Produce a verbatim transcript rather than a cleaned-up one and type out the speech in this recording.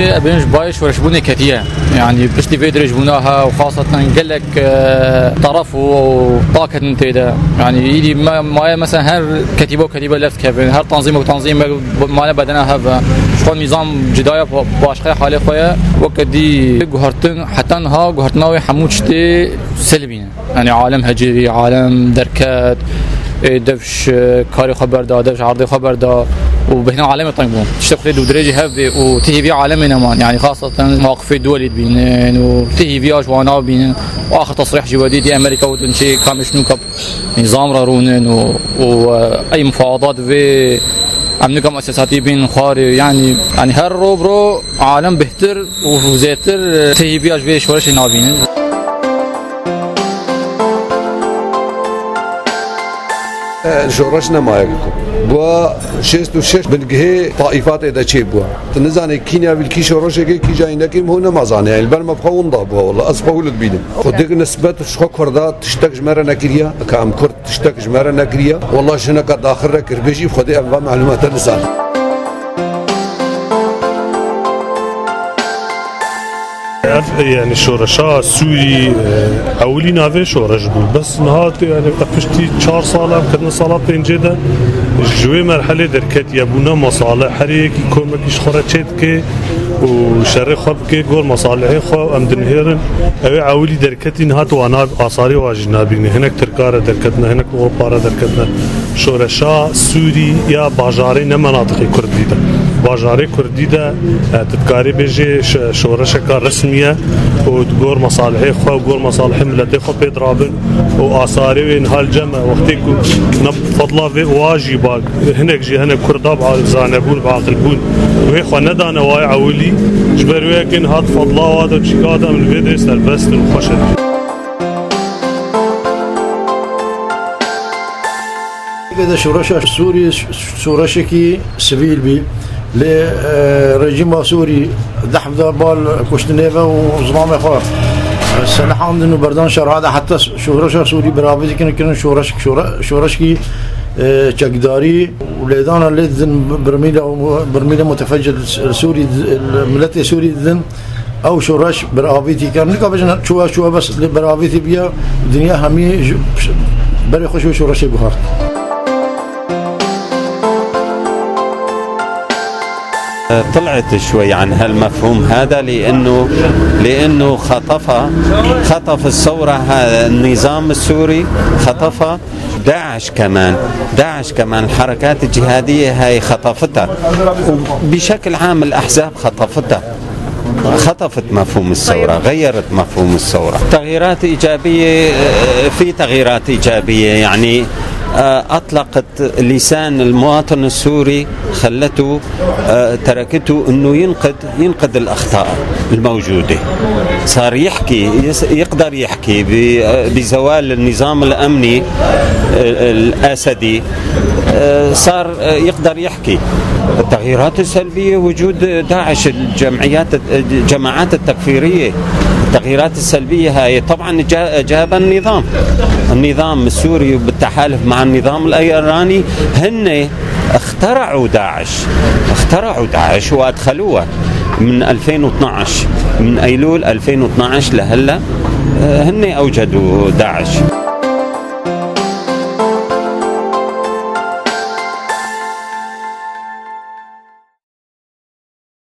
Ebên ji bayê şoreşbûnê ketiye. Yanî piştî vê dirêjbûna he û xaseten gelek, e, taraf û, û taketin tê de. Yanî îdî me, maye mesela her ketîbe û ketîbe left kevin, her tanzîm û tanzîm me mane bedena hev e. Ji xwe nîzam cida ye, pa-, paşqe halê xwe ye. Weke dî guhertin, heta niha guhertina wê hemû tiştê selibî ne. Yanî alem hecirî, alem derket, ê, dev ji karê xwe berda, dev ji erdê xwe berda û bêhna alemê teng bû. Tiştê xwedê dûdirêjî hev bê û tê hêvî alemê neman. Yanî xaseten mewqifê duwelî dibînin û tê hêvî ya ji wana bibînin. Û axir tesrîh jî we dîtî Amerîka û din çê kamê ji nû ka nîzam re rûnin û, û, e, ey mufawadat vê emnîka muessesatî bên xwarê. Yanî, yanî her ro bi ro alem bêhtir û zêtir, e, tê hêvî ya ji vê şoreşê nabînin. Şoreş nemaye ku bû şêst û şeş bingehê taîfa tê de çêbû. Tu nizanî kî navîl kî şoreşekê kî jayînekî min hûn nema zanî. Li ber me bi xwe winda bû, wela ez xwe hûl dibînim. Xwedê nisbet ji xwe Kurda tiştek ji me re nekiriye, ka em Kurd tiştek ji me re nekiriye. Wela jineka daxil re kir bêjî Xwedê em va melûmata nizanî. Ev, yani, şoreşa Sûrî, e, ewilî navê şoreş bû. Bes niha, yani, piştî çar sala, em ketine sala pêncê de, ji wê merhelê derketiye, bûne mesale. Her yekî komekî ji xwe re çê dike û şerê xwe bike, gor mesalihê xwe em dinihêrin. Ew ê ewilî derketî niha tu wana asarê wa jî nabînî. Hinek Tirka re derketine, hinek Ewropa re derketine. Şoreşa Sûrî ya bajarê ne menatixê Kurdî de. Bajarê Kurdî de, e, tu dikarî bêjê ş-, şoreşeka resmî ye û di gor mesalihê xwe û gor mesalihê miletê xwe pê dirabin û asarê wê niha li cem e. Wextê ku ne fedla vê û a jî ba, hinek jî hinek Kurda bi zanebûn, bi aqilbûn wê xwe nedane wayê ewilî, ji ber wê yekê niha di fedla wa de çîka de em li vê dê serbest in û xweş in. Pê de şoreşa Sûrî, şoreşekî sivîl bî. Lê, e, rejîma Sûrî dehf da bal kuştinê ve û zilamê xwe, e, selehandin û berdan şerha de heta şoreşa Sûrî biravêjî kirin, kirin şoreş, şore-, şoreşkî, e, çekdarî û lêdana lê didin birmîla û birmîla mutefeccir Sûrî, miletê Sûrî didin. Ew şoreş ber avêtî kir. Nika bêjin çûye, çûye bes lê ber avêtî bûye, dinya hemî ji berê xwe ji wê şoreşê guhart. طلعت شوي عن هالمفهوم هذا، لأنه، لأنه خطفها، خطف الثورة، ها-، النظام السوري خطفها. داعش كمان، داعش كمان الحركات الجهادية هاي خطفتها، وبشكل عام الأحزاب خطفتها، خطفت مفهوم الثورة، غيرت مفهوم الثورة. تغييرات إيجابية، آه، في تغييرات إيجابية، يعني، آه، أطلقت لسان المواطن السوري، خلته، آه، تركته إنه ينقد، ينقد الأخطاء الموجودة. صار يحكي، يس-، يقدر يحكي ب-، بزوال النظام الأمني، آه، الأسدي، آه، صار، آه، يقدر يحكي. التغييرات السلبية وجود داعش، الجمعيات، الجماعات التكفيرية. التغييرات السلبية هاي طبعًا جا-، جابها النظام. النظام السوري بالتحالف مع النظام الإيراني هن اخترعوا داعش، اخترعوا داعش وأدخلوها من ألفين واثناعش، من أيلول ألفين واثناعش لهلا، آه، هن أوجدوا داعش.